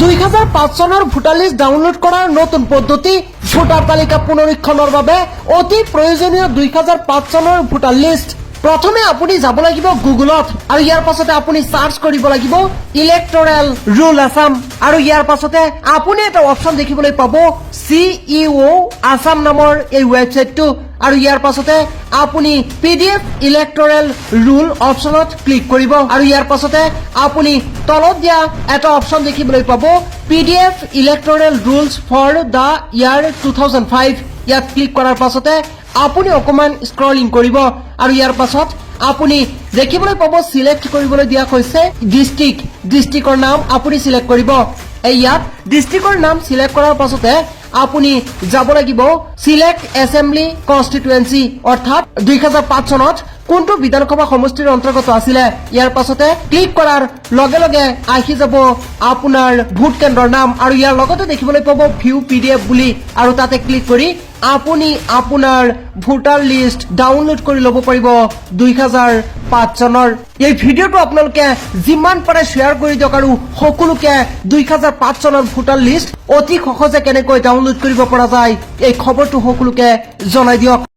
2005 চনৰ voter list download কৰাৰ নতুন পদ্ধতি। ভোটাৰ তালিকা পুনৰীক্ষণৰ বাবে অতি প্ৰয়োজনীয় 2005 চনৰ ভোটাৰ লিষ্ট। প্ৰথমে আপুনি যাব লাগিব গুগলত আৰু ইয়াৰ পাছতে আপুনি চাৰ্চ কৰিব লাগিব ইলেক্টৰেল ৰোল আছাম। আৰু ইয়াৰ পাছতে আপুনি এটা অপশ্যন দেখিবলৈ পাব, চিইঅ আছাম নামৰ এই ৱেবছাইটটো। আৰু ইয়াৰ পাছতে আপুনি পিডিএফ ইলেক্টৰেল ৰোল অপশ্যনত ক্লিক কৰিব। আৰু ইয়াৰ পাছতে আপুনি তলত দিয়া এটা অপশ্যন দেখিবলৈ পাব, PDF Electoral Rolls for the year 2005। ইয়াত ক্লিক কৰাৰ পাছতে আপুনি অকণমান স্ক্ৰলিং কৰিব আৰু ইয়াৰ পাছত আপুনি দেখিবলৈ পাব, চিলেক্ট কৰিবলৈ দিয়া হৈছে ডিষ্ট্ৰিক্ট। ডিষ্ট্ৰিক্টৰ নাম আপুনি চিলেক্ট কৰিব। এই ইয়াত ডিষ্ট্ৰিক্টৰ নাম চিলেক্ট কৰাৰ পাছতে আপুনি যাব লাগিব চিলেক্ট এছেম্বলি কনষ্টিটুৱেঞ্চি, অৰ্থাৎ 2005 চনত কোনটো বিধানসভা সমষ্টিৰ অন্তৰ্গত আছিলে। ইয়াৰ পাছতে ক্লিক কৰাৰ লগে লগে আহি যাব আপোনাৰ ভোট কেন্দ্ৰৰ নাম। আৰু ইয়াৰ লগতে দেখিবলৈ পাব ভিউ পিডিএফ বুলি। আৰু তাতে ক্লিক কৰি আপুনি আপোনাৰ ভোটাৰ লিষ্ট ডাউনলোড কৰি ল'ব পাৰিব 2005 চনৰ। এই ভিডিঅ'টো আপোনালোকে যিমান পাৰে শ্বেয়াৰ কৰি দিয়ক আৰু সকলোকে 2005 চনৰ ভোটাৰ লিষ্ট অতি সহজে কেনেকৈ ডাউনলোড কৰিব পৰা যায়, এই খবৰটো সকলোকে জনাই দিয়ক।